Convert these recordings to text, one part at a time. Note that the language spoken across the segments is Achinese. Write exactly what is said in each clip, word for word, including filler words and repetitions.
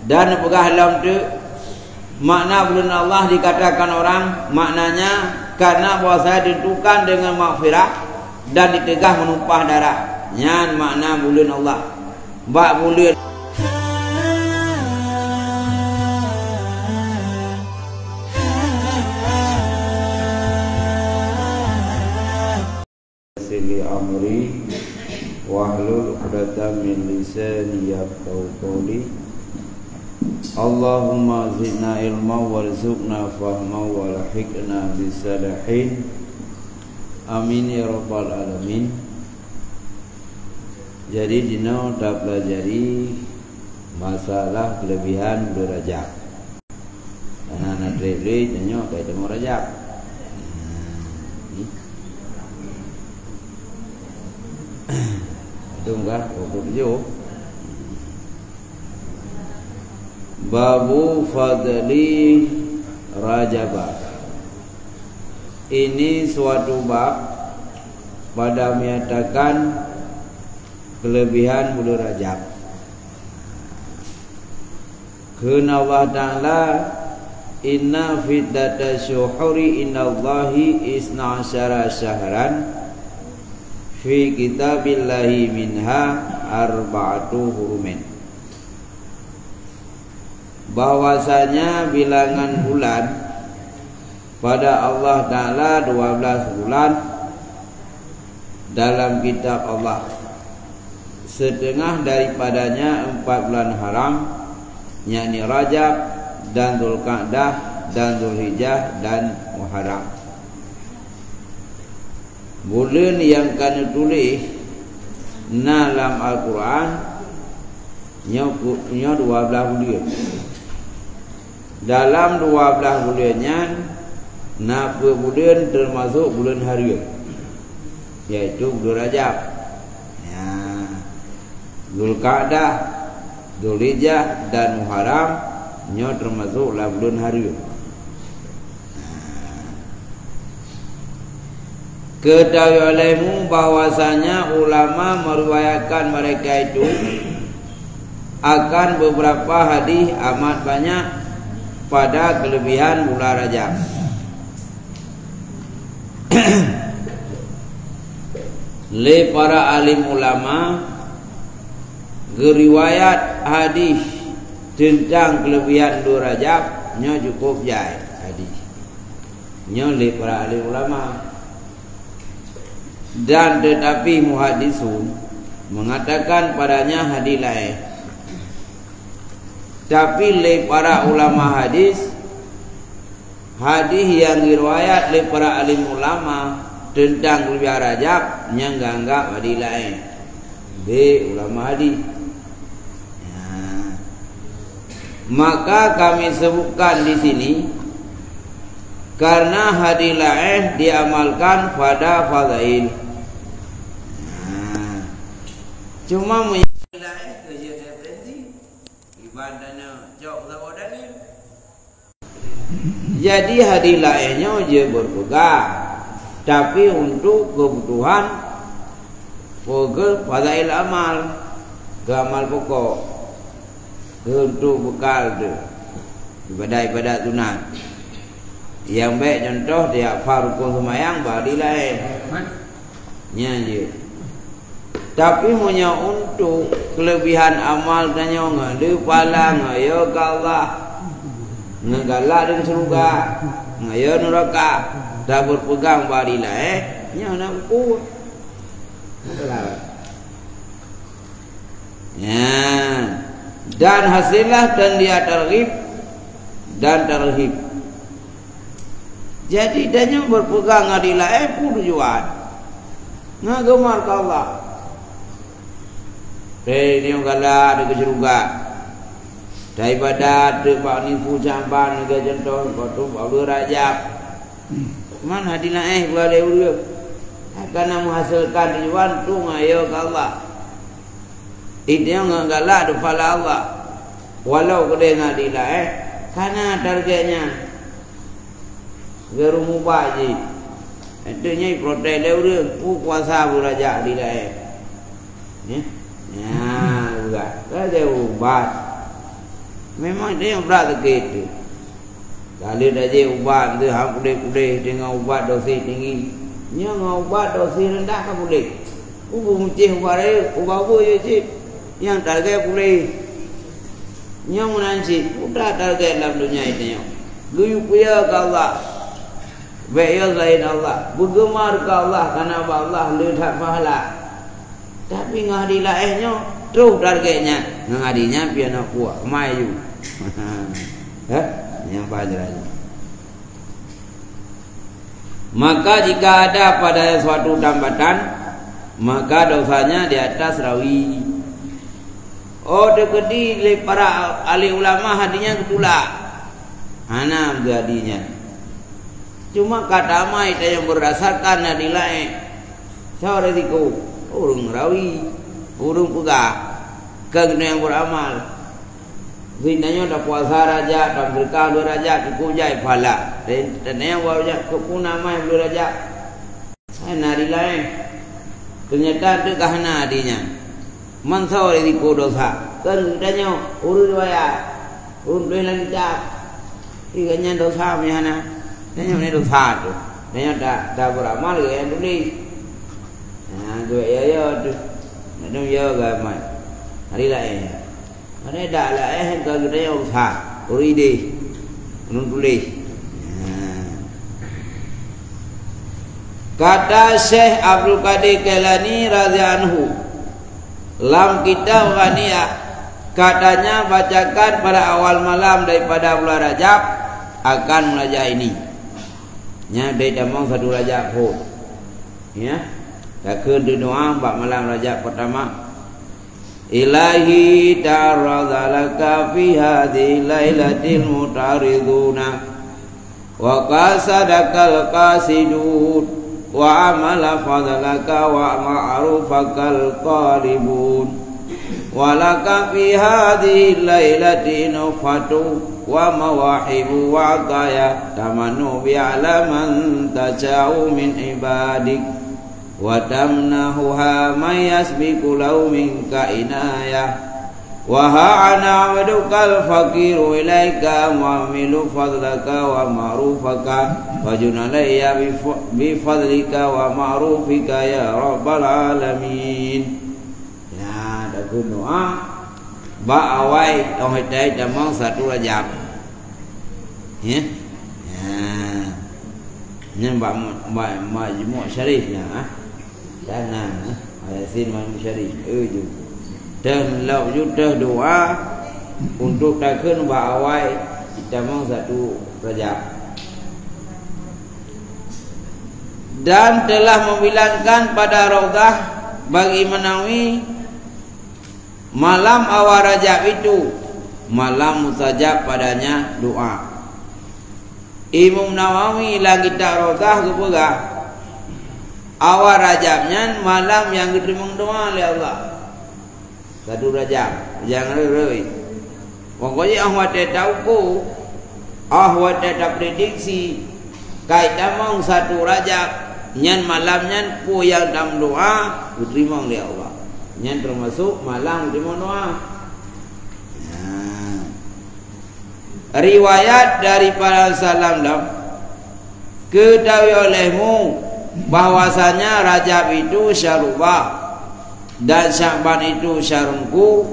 Dan neupeugah lom teuk, makna buleuen Allah dikatakan orang, maknanya karena bahwasanya ditentukan dengan maghfirah dan diteugah meunumpah darah. Nyan makna buleuen Allah. Bak buleuen Yassir li amri, wahlul 'uqdatam min lisani yafqahu qawli. Allahumma zidna ilma warzuqna fahma walhiqna bis salihin. Amin ya rabbal alamin. Jadi, jinoe tapelajari masalah kelebihan buleuen Rajab. Karena na treb lé tanyoe ka teumé Rajab. Itu kan pokok tujuh. Babu fadli Rajaba. Ini suatu bab pada menyatakan kelebihan buleuen Rajab. Kheun Allah Ta'ala, "Inna fiddata syuhuri indallahi isna asyara syahran fi kitabillahi minha arba'atu hurumin." Bahwasanya bilangan bulan pada Allah Ta'ala dua belas bulan dalam kitab Allah. Setengah daripadanya empat bulan haram, yakni Rajab dan Zulqa'dah dan Zulhijjah dan Muharram. Buleuen nyang ka neutuléh na lam Al-Quran, nyoe ku-, nyoe dua belas buleuen. Dalam dua belas buleuen nyan, na peuet buleuen teumasok buleuen hareuem, yaitu buleuen Rajab. Ya. Zulqa'dah, Zulhijjah, dan Muharram, nyoe teumasok lam buleuen hareuem. Ketahui olehmu bahwasanya ulama meriwayatkan mereka itu akan beberapa hadis amat banyak pada kelebihan bulan Rajab. Lé para alim ulama geuriwayat hadis teuntang kelebihan buleuen Rajab, nyoe cukup jai hadis. Nyoe lé para alim ulama. Dan tetapi muhaddisun mengatakan padanya hadis laén. Tapi lé para ulama hadis, hadis nyang geuriwayat lé para alim ulama teuntang kelebihan Rajab nyan geuanggab hadis laén lé ulama hadis. Ya. Maka kami sebutkan di sini, karena hadis laén diamalkan pada fadhail. Nah, cuma meunyoe hadis laén keu jeuet referensi, iban tanyoe cok saboh dalil. Jadi hadis laén nyoe jeuet berpegang, tapi untuk kebutuhan pokok fadhail amal, keu amal pokok, keu untuk bekal tu, ibadat-ibadat sunat. Nyang bèk contoh, tiap pha rukon seumayang bak hadis laén. Nyan jeuet. Tapi meunyoe untuk kelebihan amal tanyoe ngon le pahala, ngon yo keu Allah, ngon galak di syeuruga, ngon yo neuraka, taberpegang bak hadis laén, eh, nyan na buku. Ya. Dan hasillah dan dia targhib dan tarhib. Jadi, tanyoe berpegang ngon hadis laén peue tujuan? Ngon geumar keu Allah. Teuh nyoe galak di syeuruga. Taibadat teuk bak nibak Syaban lagèe contoh, bak tu bak buleuen Rajab. Man hadis laén buleuen lé ureueng. Hana menghasilkan tujuan tu ngon yo keu Allah. Inti nyoe ngon galak di pahala Allah. Walau keudeh ngon hadis laén, eh, kana target nyan. Geurumubat jih. Enteuk nyan protes lé ureueng, "Peue kuasa beurajak di laén?" Nyan. Nyan, ubat. Ka jeuet ubat. Memang tanyoe brat sakét teuh. Ka lheueh tajép ubat teuh han puléh-puléh deungon ubat dosis tinggi. Nyoe ngon ubat dosis reundah ka puléh. Ubeumucéh ubat rayeuk, ubat ubeue cit. Nyang target puléh. Nyoe meunan cit, mudah target lam donya tanyoe. Geuyue peue keu Allah. Bék yo selain Allah. Beugeumar keu Allah, kareuna bak Allah le that pahala. Tapi ngon hadih laén nyoe, troh target nyan. Ngon hadih nyan pianoh kuah, mayu. Hah? Nyang pajan nyoe. Maka jika ada padanya suatu tambatan, maka dosanya di atas rawi. Oh, teukeudi lé para ahli ulama hadih nyan geutulak. Hana beujadi nyan. Cuma ka tamai tanyoe beurdasarkan hadih laén. Soe risiko? Ureuëng rawi, ureuëng peugah, kon geutanyoe nyang beuramal. Geutanyoe tapuasa Rajab, tameuseudeukah buleuen Rajab, cukup jai pahala. Dan tanyoe buleuen Rajab, keupeue na amai buleuen Rajab? Hana hadih laén. Teunyata teuh ka hana hadih nyan. Man soe risiko dosa? Kon geutanyoe, ureuëng riwayat, ureuëng tuléh lam kitab. Ih, gobnyan dosa meuhana. Tanyoe ni dosa teuh. Tanyoe ta, tabeuramal gobnyan tuléh. Nah, geuya-ya teuh. Nak dong ya gamat. Hadih laén. Padahai dak laén ka geutanyoe dosa. Ureuëng idéh. Ureuëng tuléh. Nah. Kata Syekh Abdul Qadir Jailani radhiyallahu anhu, lam kitab Ghaniyah, katanya bacakan pada awal malam daripada bulan Rajab akan munajat ini. Nyan dari tamong satu Rajab phon. Ya. Takheun doa bak malam Rajab pertama. Ilahi ta'arrada laka fi hadhihi lailatil muta'arriduna. Wa qasadakal qasidun, wa amala fadlaka wa ma'rufakal qalibun. Wa laka fi hadhihi lailati nufatu wa mawahibu wa ataya tamannu bi ala man tasha'u min ibadik, wa tamnahuha man yasbiqu lahu minka inayah. Wa ha ana abdukal faqiru ilaika mu'ammilu fadlaka wa ma'rufaka, fajun alayya bi fa-, bi fadlika wa ma'rufika ya rabbal alamin. Ya, takheun doa bak awai tong hidai tamong satu Rajab. Ya. Ya. Nyan bak ma-, ma-, majmuk syarif nyan, ah. Tanang, eh, Yasin Mansur Syarif, eh, ju. Teuh lok ju, teuh doa untuk takheun bak awai tamong satu Rajab. Dan telah membilangkan pada Raudhah bagi Imam Nawawi, malam awal Rajab itu malam mustajab padanya doa. Imam Nawawi lam kitab Raudhah geupeugah, awal Rajab nyan malam nyang geuteurimong doa lé Allah. Satu Rajab, nyang rhoi-rhoi. Pokoknya, óh watée tauko, óh watée taprediksi, ka tamong satu Rajab, nyan malam nyan peue nyang tameudoa, geuteurimong lé Allah. Nyan teumasok malam geuteurimong doa. Nah. Riwayat daripada Salam lom, ketahui olehmu bahwasanya Rajab itu syahrullah, dan Sya'ban itu syahrulku,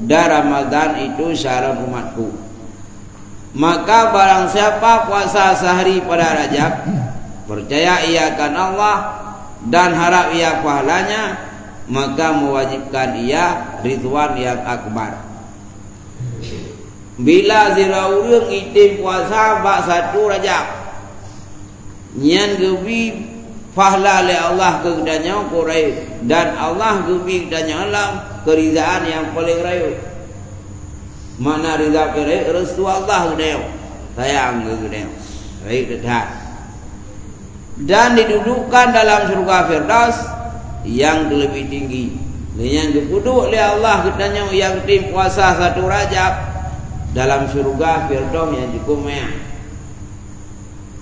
dan Ramadan itu syahrul umatku. Maka barang siapa puasa sehari pada Rajab, percaya ia akan Allah, dan harap ia pahalanya, maka mewajibkan ia ridwan yang akbar. Bila sidroe ureuëng item puasa bak satu Rajab, nyan geubi pahala lé Allah keu geutanyoe keu rayeuk, dan Allah geubi geutanyoe lam keuridaan nyang paleng rayeuk. Makna rida paleng rayeuk, restu Allah geutanyoe, sayang keu geutanyoe, rayeuk that. Dan didudukkan dalam syurga Firdaus nyang leubeh tinggi. Lé nyan geupeuduek lé Allah geutanyoe nyang tem puasa satu Rajab dalam syurga Firdaus nyang cukup meuah.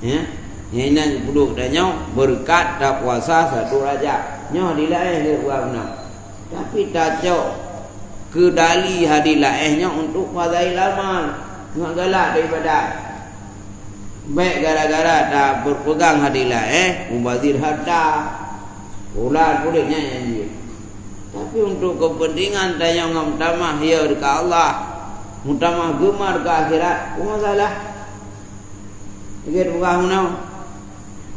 Ya, nyan inan geupeuduek geutanyoe beureukat tapuasa satu Rajab. Nyoe dilaén lé ureuëng na. Tapi tacok Keudali hadis laén nyoe untuk fadhail amal, ngon galak ibadat. Bék gara-gara tapeugah hadis laén, mubazir harta, ulat puléh nyan nyang jeuet. Tapi untuk kepentingan tanyoe ngon meutamah ya keu Allah, meutamah geumar keu akhirat, peue masalah? Lagèe peugah meunoe,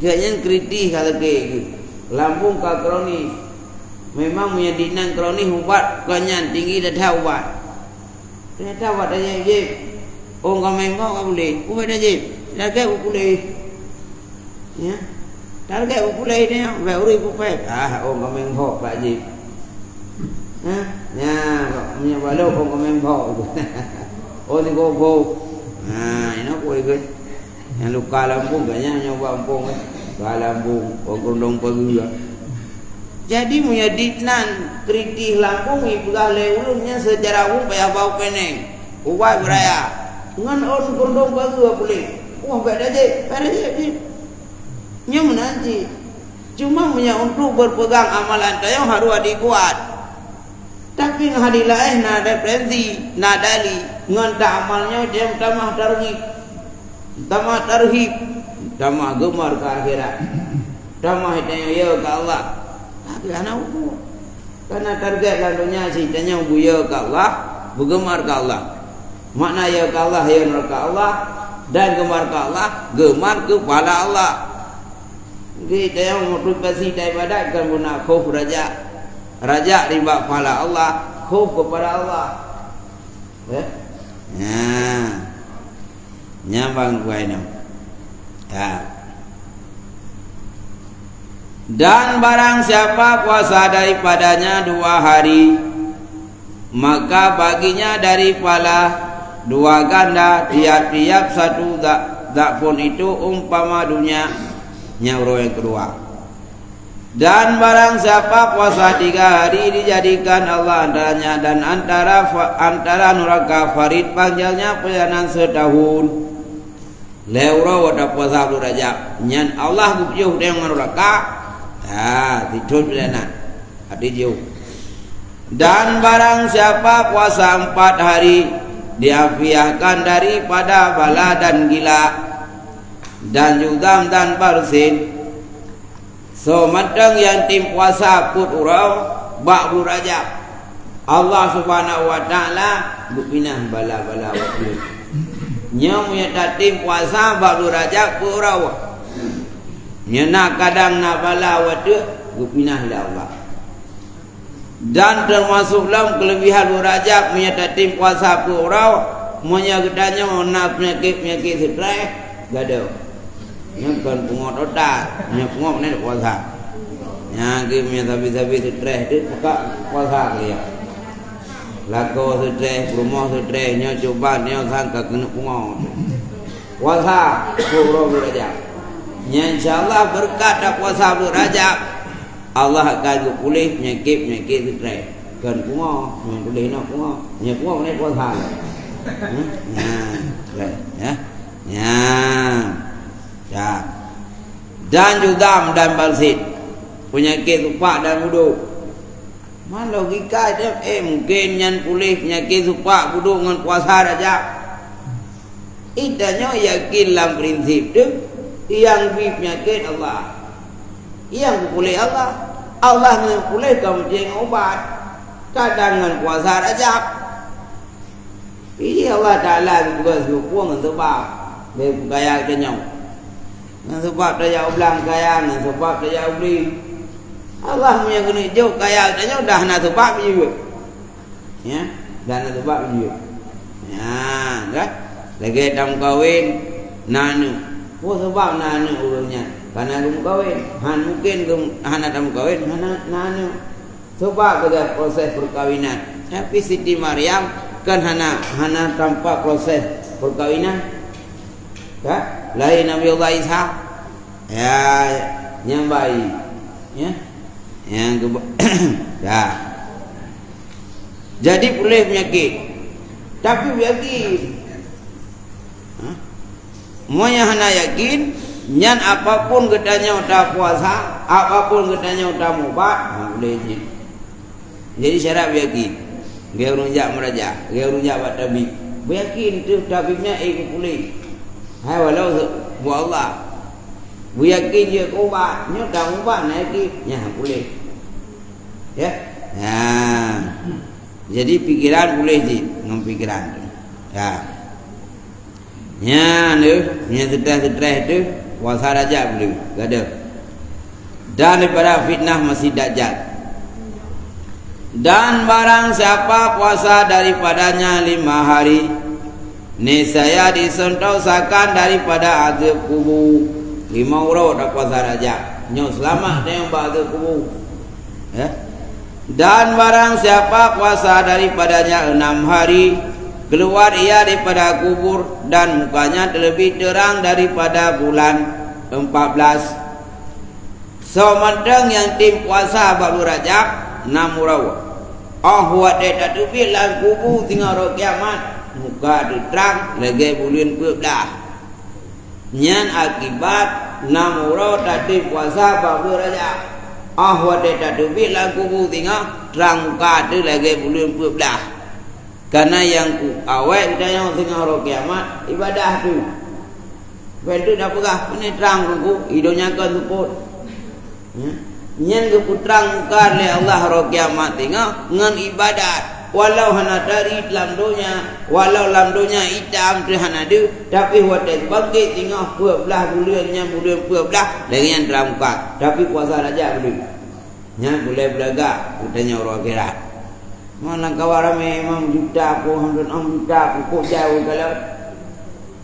gobnyan kritis ka sakét geuh. Lambung ka kronis. Memang meunyo dinan kronis ubat kon nyan tinggi that ubat. Ternyata ubat tajép-jép. Ôn kaméng bhok ka puléh. Ubat tajép. Target puléh. Ya. Target puléh nyan, bèk ureueng peuphèt. Ah, ôn kaméng bhok ka jép. Ha? Nya, meunyo balok ôn kaméng bhok. Ôn sigoe-goe. Ha, inoe peue ikheun. Nyang luka lambung, kan nyan nyang ubat muphom, kan? Luka lambung, ôn keurundong pageue. Jadi, meunyo dinan kritis lambung, ipeugah lé ureueng nyan seucara umum payah ba u keuneuk. Ubat beuraya. Ngon ôn keurundong pageue puléh. Wah, bèk tajép, bèk tajép, jép. Nyoe meunan cit. Cuma meunyo untuk beupeugang amalan tanyoe harôh dikuat. Tapi ngon hadis laén na referensi, na dali, ngon taamal nyoe jeuet tamah targhib. Tamah targhib, tamah geumar keu akhirat. Tamah tanyoe ya keu Allah. Tapi hana ukur. Karena target lam donya cit tanyoe beu ya keu Allah, beugeumar keu Allah. Makna ya keu Allah, ya ngon keu Allah, dan geumar keu Allah, geumar keu pahala Allah. Geutanyoe motivasi ibadat kan beuna khof raja. Raja nibak pahala Allah, khof keupada Allah. Eh? Nah. Nyang bang buai nyoe. Ya. Dan barang siapa puasa daripadanya dua hari, maka baginya dari pahala dua ganda, tiap-tiap satu dha-, dhafun itu umpama dunia. Nyan uroe nyang keudua. Dan barang siapa puasa tiga hari dijadikan Allah antaranya dan antara fa-, antara nuraka farid panjangnya perjalanan setahun. Lhèe uroe watèe puasa buleuen Rajab, nyan Allah geupiôh dèe ngon nuraka, ha, sitrôn peureulèe na, até jiôh. Dan barang siapa puasa empat hari, diafiahkan daripada bala dan gila, dan judam dan barsin. Soe mantong nyang tem puasa peuet uroe bak buleuen Rajab, Allah Subhanahu wa Taala geupinah bala-bala awak jih. Nyoe meunyo tatem puasa bak buleuen Rajab peuet uroe, nyoe na kadang na bala awak teuk geupinah lé Allah. Dan teumasok lom keuleubihan buleuen Rajab, meunyo tatem puasa peuet uroe, meunyo geutanyoe na peunyakét-peunyakét stres, gadôh. Nyoe kon pungo total, nyoe pungo keuneuk puasa. Nyang geuh meunyo sabe-sabe stres, deuh peuka puasa keu dia. Lakoe stres, peurumoh stres, nyoe cuba nyoe sang ka keuneuk pungo. Puasa peuet uroe buleuen Rajab. Nyan insya Allah beureukat tapuasa buleuen Rajab. Allah akan geupuléh peunyakét-peunyakét stres. Kon pungo, nyang puléh na pungo. Nyang pungo keuneuk puasa. Hmm? Nyan, kan, ya. Nyan. Ya. Dan judam dan barsin. Peunyakét supak dan budôk. Man logika jih, eh, mungken nyan puléh peunyakét supak budôk ngon puasa Rajab. Geutanyoe yakin lam prinsip teuh, nyang bri peunyakét Allah. Nyang geupuléh Allah. Allah nyang puléh ka meucéng ubat. Kadang ngon puasa Rajab. Ih, Allah Taala geupeugah seurupoe ngon seubab. Lé peukaya geutanyoe. Ngon seubab tajak u blang kaya, ngon seubab tajak u bri. Allah meunyo geuneuk jok kaya geutanyoe dah na seubab jeuet. Ya, dan na seubab jeuet. Ya, kan? Lagèe tameukawen, na aneuk. Peue seubab na aneuk ureueng nyan? Karena geumeukawen. Han mungken geum-, hana tameukawen, hana na aneuk. Seubab keudeh proses peukawinan. Tapi Siti Maryam kan hana, hana tampak proses peukawinan. Kan? Lahé Nabi Allah Isa. Ya, nyang bayi. Ya. Nyang keu-, ya. Jadi puléh peunyakét. Tapi yakin. Ha? Meunyo hana yakin, nyan apapun geutanyoe tapuasa, apapun geutanyoe tamubat, ha, puléh jih. Jadi syarat yakin. Lagèe ureueng jak meuraja, lagèe ureueng jak bak tabib. Beuyakin teuh tabib nyan ék geupuléh. Hai walau buet Allah. Beuyakin jeuet keu ubat, nyoe tan ubat na yakin, nyan puléh. Ya. Nah. Jadi pikiran puléh jih ngon pikiran tu. Ya. Nyan deuh, nyang seutreh-seutreh deuh, puasa Rajab deuh, gadoh. Dan daripada fitnah Masih Dajjal. Dan barang siapa puasa daripadanya lima hari, niscaya disentosakan daripada azab kubur. Lima uroe tapuasa Rajab, nyoe seulamat tanyoe bak azab kubur. Ya. Dan barang siapa puasa daripadanya enam hari, keluar ia daripada kubur dan mukanya terlebih terang daripada bulan empat belas. Soe mantong nyang tem puasa bak buleuen Rajab, nam uroe. Óh watèe tateubiet lam kubu singoh uroe kiamat, muka teutrang lagèe buleuen peuet blah. Nyan akibat nam uroe tatem puasa bak buleuen Rajab. Óh watèe tateubiet lam kubu singoh, trang muka teuh lagèe buleuen peuet blah. Kareuna nyang ku awai geutanyoe singoh uroe kiamat, ibadah teuh. Ban teuh tapeugah, "Peue trang Teungku, i donya kon seupôt." Ya. Nyan geupeutrang muka lé Allah uroe kiamat singoh ngon ibadat. Walau hana tari lam donya, walau lam donya itam teuh hana deuh, tapi watèe bangkét singoh peuet blah buleuen nyan buleuen peuet blah, lagèe nyan trang muka. Tapi puasa Rajab buleuen. Nyan bulèe beulagak geutanyoe uroe akhirat. Mon lam kawan ramè, imam juta, peuet juta, peuet juta, peuet juta, peuet juta.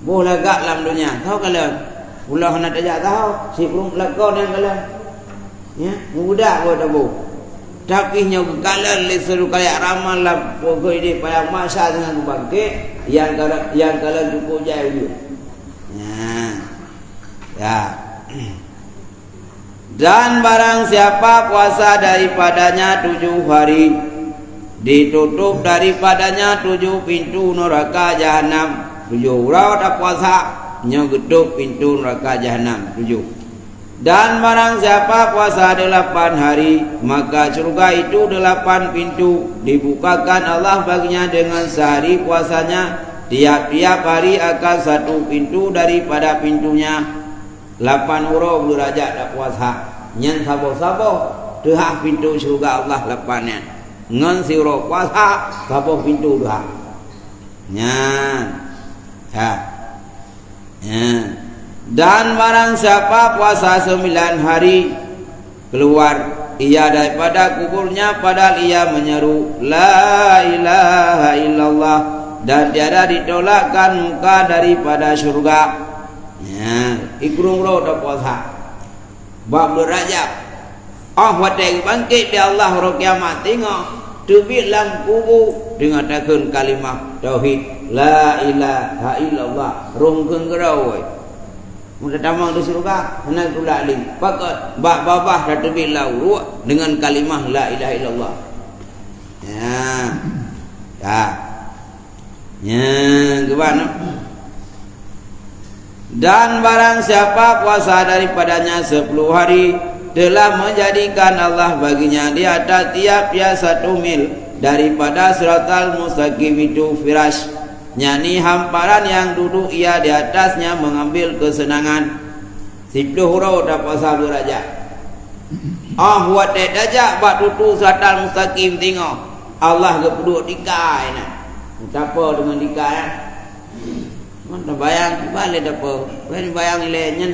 Boh lagak lam donya, tho kalon. Ulah hana tajak tho, si peurumoh lakoe nyang kalon. Ya, mudah boh tabo. Tapi nyoe geukalon lé seureuka jak ramal lam pokok idéh padang mahsyar deungon geubangkét, nyang kalon, nyang kalon cukup jai ujeuen. Ya. Ya. Dan barang siapa puasa daripadanya tujuh hari, ditutup daripadanya tujuh pintu neraka jahanam. Tujoh uroe tapuasa, nyoe geutôp pintu neraka jahanam tujoh. Dan barang siapa puasa delapan hari, maka syurga itu delapan pintu dibukakan Allah baginya dengan sehari puasanya, tiap-tiap hari akan satu pintu daripada pintunya. Lapan uroe buleuen Rajab tapuasa, nyan saboh-saboh teuhah pintoe syeuruga Allah lapan nyan. Ngon siuroe puasa, saboh pintoe teuhah. Nyan. Ha. Nyan. Dan barang siapa puasa sembilan hari, keluar ia daripada kuburnya padahal ia menyeru, "La ilaha illallah," dan tiada ditolakkan muka daripada syurga. Ya, ikurong uroe tapuasa. Bak buleuen Rajab. Óh watèe geubangkét lé Allah uroe kiamat singoh, teubiet lam kubu, teungoh takheun kalimah tauhid, "La ilaha illallah," rhung kheun keudroe. Meutatamong di syeuruga, hana geutulak lé. Pakon? Bak babah tateubiet lam uruek deungon kalimah la ilaha illallah. Ya. Ya. Nyan keuban. Dan barang siapa puasa daripadanya sepuluh hari, telah menjadikan Allah baginya di atas tiap-tiap satu mil daripada Siratal Mustaqim itu firash, yakni hamparan yang duduk ia di atasnya mengambil kesenangan. Siplôh uroe tapuasa buleuen Rajab. Óh watèe tajak bak tutoe Siratal Mustaqim singoh, Allah geupeuduek tika nyan. Tapo deungon tika nyan. Mon tabayang kiban lé tapo. Laén bayang ilèe nyan,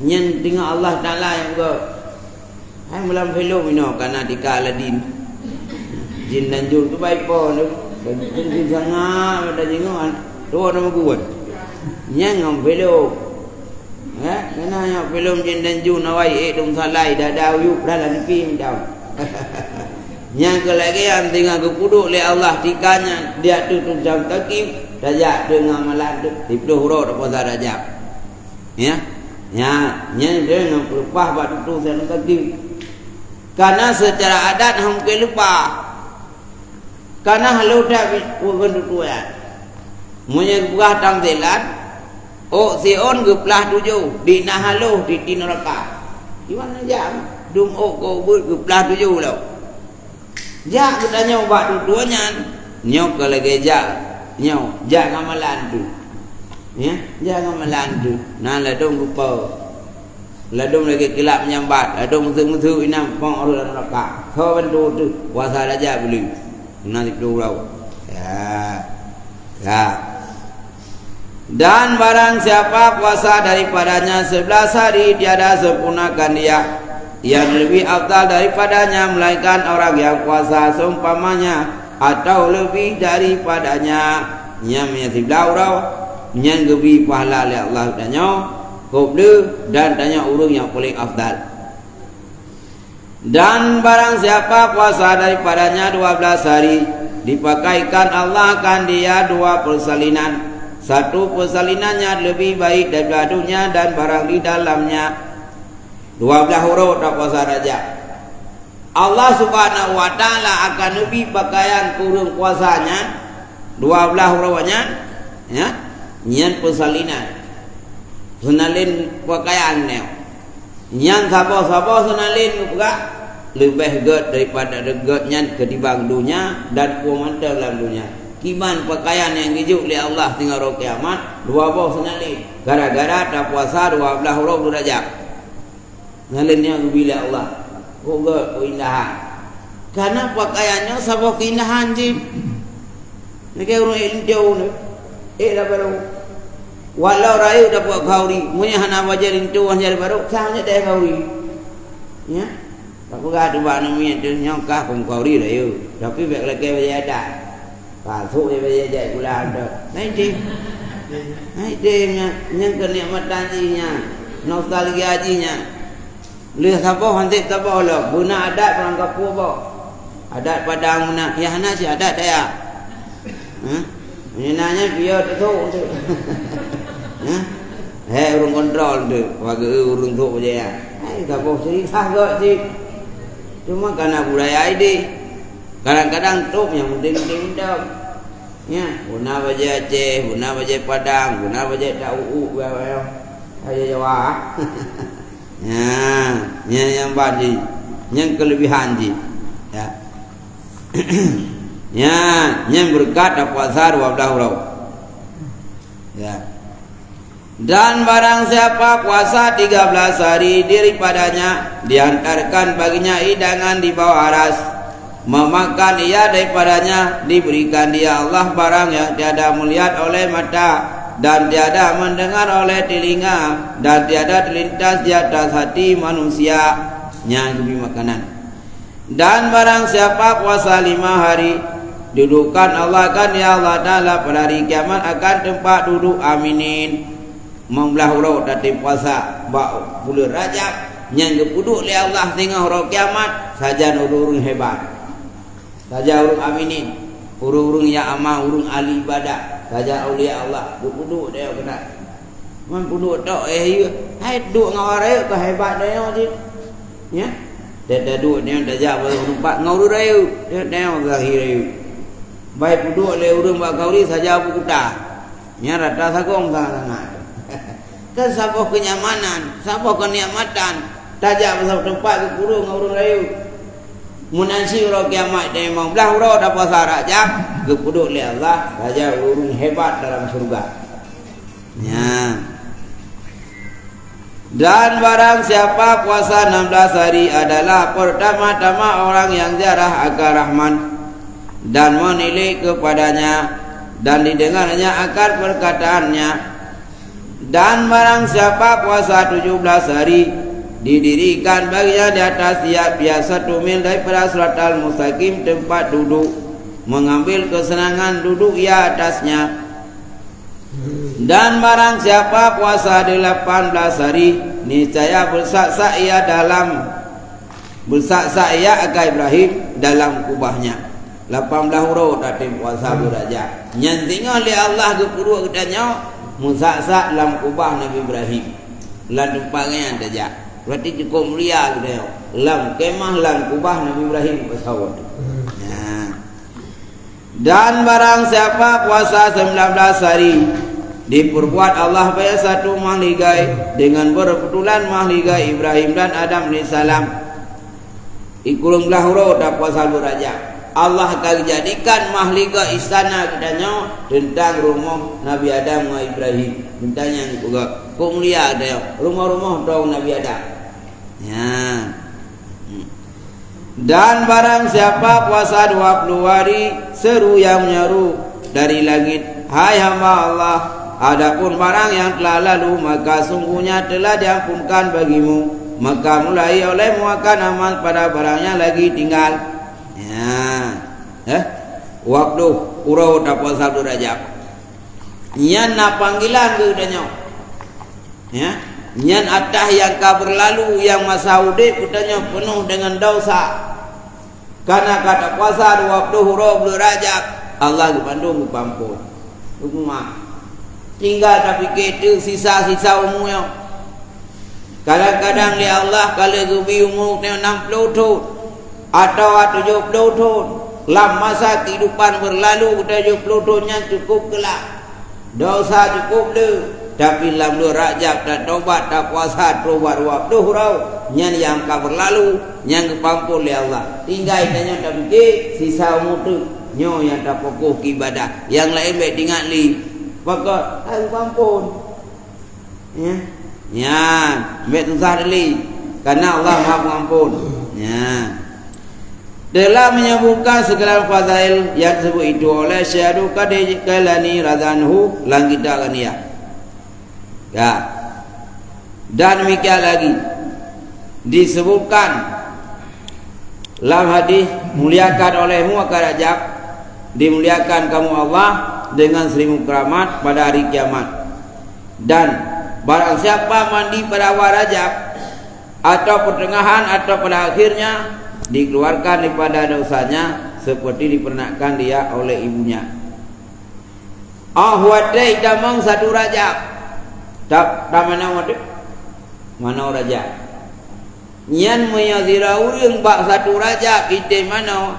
nyan teungoh Allah Taala nyang gèt. Hai meulam filem inoe ka na tika Aladin. Jin dan Jun tu bai po tu. Jin sangat pada jingok. Tuwo nama gurun. Nyang ngon filem. Eh, kena nyang filem Jin dan Jun awai ék dong salai dada uyup dah lah nipi mantong. Nyang keu lagèe nyan teungoh geupeuduek lé Allah tika nyan di ateueh tutoe Siratal Mustaqim, tajak teungoh malam tu, siplôh uroe tapuasa Rajab. Ya. Ya, nyan dia nyang peuleupah bak tutoe Siratal Mustaqim. Karena secara adat han mungken leupah. Karena halôh that ureueng tutoe nyan. Meunyoe geupeugah tamsilan, ôk siôn geuplah tujoh, di na halôh di, di neuraka. Di mana jak? Dum ôk keu ubit geuplah tujoh lom. Jak geutanyoe bak tutoe nyan, Nyoe ka lagèe jak, nyoe jak ngon malam tu. Ya, jak ngon malam tu. Nah, ladôm rupa. Ladôm lagèe kilap menyambat, ladôm meuseu-meuseu inong pong ureueng lam neuraka. Soe bantu tu? Puasa Rajab beli. Nah, siplôh uroe. Ya. Ya. Dan barang siapa puasa daripadanya sebelas hari tiada sempurnakan dia, yang lebih afdal daripadanya melainkan orang yang puasa seumpamanya atau lebih daripadanya. Nyan meunyo siblaih uroe, nyan geubri pahala lé Allah tanyoe, kôp le dan tanyoe ureueng nyang paléng afdal. Dan barang siapa puasa daripadanya dua belas hari, dipakaikan Allah akan dia dua persalinan. Satu persalinan yang lebih baik daripada dunia dan barang di dalamnya. Dua belas uroe tapuasa Rajab. Allah Subhanahu wa Taala akan neubri pakaian keu ureueng puasa nyan, dua belas uroe nyan, ya, nyan persalinan. Seunalin pakaian nyoe. Nyan saboh-saboh seunalin geupeugah leubeh gèt daripada gèt nyan keutibang donya dan peue mantong lam donya. Kiban pakaian nyang geujok lé Allah singoh uroe kiamat, dua boh seunalin, gara-gara tapuasa dua belas uroe buleuen Rajab. Seunalin nyan geubri lé Allah. Peue gèt keuindahan. Karena pakaian nyoe saboh keuindahan jih. Lagèe ureueng ék linto nyoe. Ék lam barô. Walau rayeuk dapeuet khauri, meunyo hana bajèe linto, hana bajèe barô, sah nyoe dapeuet khauri. Ya. Tapeugah tu bak aneuk miet tu, nyoe kah phôn khauri rayeuk. Tapi bèk lakèe bajèe adat. Ka sôk bajèe jai pulang tu. Nah, idéh. Nah, idéh nyan, nyan keunikmatan jih nyan. Nostalgia jih nyan. Lheueh saboh han sép saboh lom, beuna adat barangkapeue boh. Adat Padang beuna, ya hana cit adat Dayak. Hah? Meunyo na nyan piôh teusok tu. Hah? Hei ureueng kontrol tu, bagi ureueng sôk je ya. Hai saboh cerita gèt cit. Cuma karena budaya idéh. Kadang-kadang top nyang penting-penting mantong. Ya, beuna bajèe Aceh, beuna bajèe Padang, beuna bajèe Dayak, bajèe Jawa. Nyan, nyan nyang ban jih, nyang keulebihan jih. Ya. Nyan, nyan beureukat tapuasa dua belas uroe. Ya. Dan barang siapa puasa tiga belas hari daripadanya, dihantarkan baginya hidangan di bawah aras. Memakan ia daripadanya, diberikan dia Allah barang yang tiada melihat oleh mata, dan tiada mendengar oleh telinga, dan tiada terlintas di atas hati manusia. Nyan geubri makanan. Dan barang siapa puasa lima hari, dudukkan Allah akan dia Allah Taala pada hari kiamat akan tempat duduk aminin. Limong blah uroe tatem puasa bak buleuen Rajab, nyan geupeuduek lé Allah singoh uroe kiamat sajan ureueng-ureueng hebat, sajan ureueng aminin, ureueng-ureueng nyang aman, ureueng ahli ibadat, sajan aulia Allah geupeuduek lé Allah keunan. Man peuduek tok, eh, hai duek ngon ureueng rayeuk ka hebat tanyoe cit. Ya. Taduek nyoe tajak bak teumpat ngon ureueng rayeuk, tanyoe zahir rayeuk. Bai peuduek lé ureueng bak khauri sajan bak kuta. Nyan rata sagong sangat-sangat. Kan saboh keunyamanan, saboh keunikmatan, tajak bak saboh teumpat geukurong ngon ureueng rayeuk. Meunan cit uroe kiamat, limong blah uroe tapuasa Rajab, geupeuduek lé Allah sajan ureueng hebat dalam syeuruga. Nyan. Dan barang siapa puasa enam belas hari adalah pertama-tama orang yang ziarah akan Rahman dan menilik kepadanya dan didengarnya akan perkataannya. Dan barang siapa puasa tujuh belas hari, didirikan baginya di atas tiap ia satu mil daripada Siratal Mustaqim tempat duduk, mengambil kesenangan duduk ia atasnya. Dan barang siapa puasa delapan belas hari, niscaya bersak-sak ia dalam, bersak-sak ia akan Ibrahim dalam kubahnya. Lapan blah uroe tatem puasa beurajab. Nyan singoh lé Allah geupeuduek geutanyoe meusak-sak lam kubah Nabi Ibrahim. Lam teumpat nyan tajak. Berarti cukup mulia geutanyoe. Lam kemah, lam kubah Nabi Ibrahim, pesawat. Nah. Dan barang siapa puasa sembilan belas hari, diperbuat Allah bak satu mahligai dengan berkebetulan mahligai Ibrahim dan Adam alaihissalam. Ikureueng blah uroe tapuasa beurajab. Allah ka jadikan mahligai istana geutanyoe teuntang rumoh Nabi Adam ngon Ibrahim. Teuntang nyang geupeugah, kok mulia geutanyoe, rumoh-rumoh droe Nabi Adam. Ya. Dan barang siapa puasa dua puluh hari, seru yang menyeru dari langit, "Hai hamba Allah, adapun barang yang telah lalu, maka sungguhnya telah diampunkan bagimu. Maka mulai olehmu akan amal pada barang yang lagi tinggal." Ya. Eh? Dua puluh uroe tapuasa buleuen Rajab. Nyan na panggilan keu geutanyoe. Ya. Nyan atah nyang ka beurlalu, nyang masa udeb geutanyoe peunoh deungon desya. Kana ka tapuasa dua puluh uroe buleuen Rajab, Allah geubandum geupeuampon. Geupeumaaf. Tinggai tapike teuk sisa-sisa umu nyoe. Kadang-kadang lé Allah ka lheueh geubri umu geutanyoe nam ploh thon, atawa tujoh ploh thon. Lam masa keuhidupan beurlalu, tujoh ploh thon nyan cukôp keulah. Desya cukôp le, tapi lam buleuen Rajab tatobat, tapuasa, tobat dua ploh uroe, nyan nyang ka beurlalu, nyang geupeuampon lé Allah. Tinggai tanyoe tapike sisa umu teuk, nyoe nyang tafokus keu ibadah. Nyang laén bék teuingat lé. Pakon, hai geupeuampon. Ya. Nyan, bék susah lé, karena Allah Maha Pengampun. Ya. Telah menyebutkan segala fadail yang disebut itu oleh Syekh Abdul Qadir Jailani radhiyallahu anhu lam kitab Ghaniyah. Ya. Dan demikian lagi disebutkan lam hadis, "Muliakan olehmu akan Rajab, dimuliakan kamu Allah dengan seribu keramat pada hari kiamat." Dan barang siapa mandi pada awal Rajab, atau pertengahan, atau pada akhirnya, dikeluarkan daripada dosanya seperti dipernahkan dia oleh ibunya. Oh, watée tamong satu Rajab. Ta-, tamanoe watée? Manoe Rajab. Nyan meunyoe sidroe ureuëng bak satu Rajab item manoe,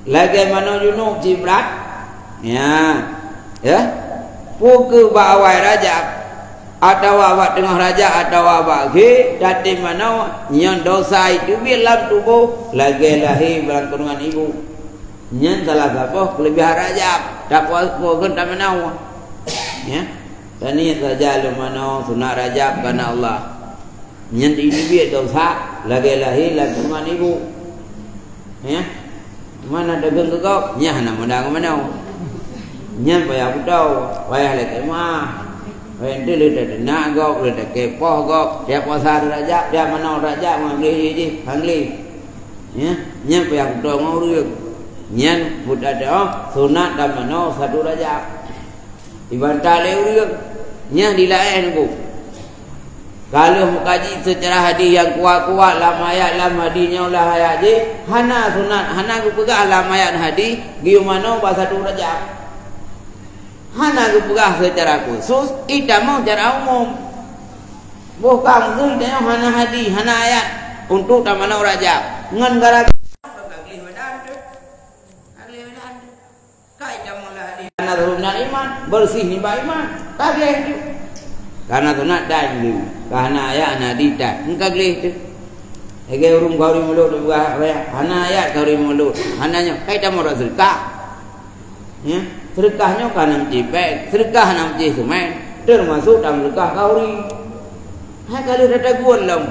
lagée manoe junub cit brat. Ya. Ya. Peu kheueh bak awai Rajab, atawa bak teungoh Rajab, atawa bak akhé, tatem manoe, nyan desya jiteubiet lam tuboh lagée lahé lam kandungan ibu. Nyan salah saboh keulebihan Rajab. Tapuasa keu tamanoe. Ya. Taniet saja lom manoe sunat Rajab karena Allah. Nyan jiteubiet desya lagée lahé lam kandungan ibu. Ya. Mana dageng keu gob? Nyan hana muda keu manoe. Nyan payah kuto, payah lé keumah. Payah enteuk lé tateunak gob, lé takeue poh gob. Tiap puasa Rajab, tiap manoe Rajab, ngon gleh jih, ngon gleh. Ya, nyan payah kuto ngon ureuëng. Nyan buta teuh sunat tamanoe satu Rajab. Dibantah lé ureuëng, nyan dilaén ku. Ka lheueh meukaji seucara hadis nyang kuat-kuat lam ayat lam hadis nyoe lah ayat jih, hana sunat, hana geupeugah lam ayat hadis geuyue manoe bak satu Rajab. Hana geupeugah seucara khusus, itamong cara umum. Boh ka meugeue tanyoe hana hadis, hana ayat untuk tamanoe Rajab. Ngon gara-gara ka gleh badan teuh. Ka gleh badan teuh. Kai tamong lam hadis. Karena sunat iman, bersih nibak iman. Ka gleh teuh. Karena sunat dan dulu. Karena ayat hana hadis dan. Ka gleh teuh. Lagée ureuëng khanduri mulod, hana ayat khanduri mulod. Hana nyoe, kai tamong rot seudeukah. Ya, seudeukah nyoe ka na meucipék, seudeukah na meucih seumén, teumasok tam seudeukah khanduri. Hai ka lheueh tatagun lom.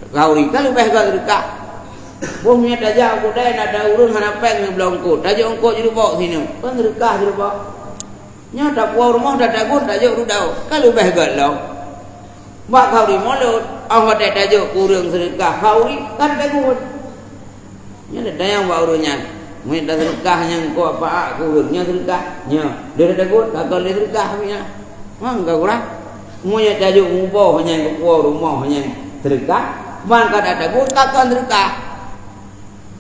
Khanduri ka leubeh gét seudeukah. Boh meunyoe tajak u keudai na ureuëng hana péng neubloe eungkôt, tajok eungkôt jurubok sineuk, kon seudeukah jurubok. Nyoe tapuwoe rumoh tatagun tajok rudau, ka leubeh gét lom. Bak khanduri mulod, óh watée tajok keu ureuëng seudeukah khanduri, ka tatagun. Nyan tanyong bak ureuëng nyan. Meunyoe taseudeukah nyang kok paak keu ureuëng, nyan seudeukah. Nyoe, lheueh teugot, ka kon lheueh seudeukah, nyan. Mang ka kurang. Meunyoe tajok muboh nyang keupuwoe rumoh nyang seudeukah, ban ka tateugot, ka kon seudeukah.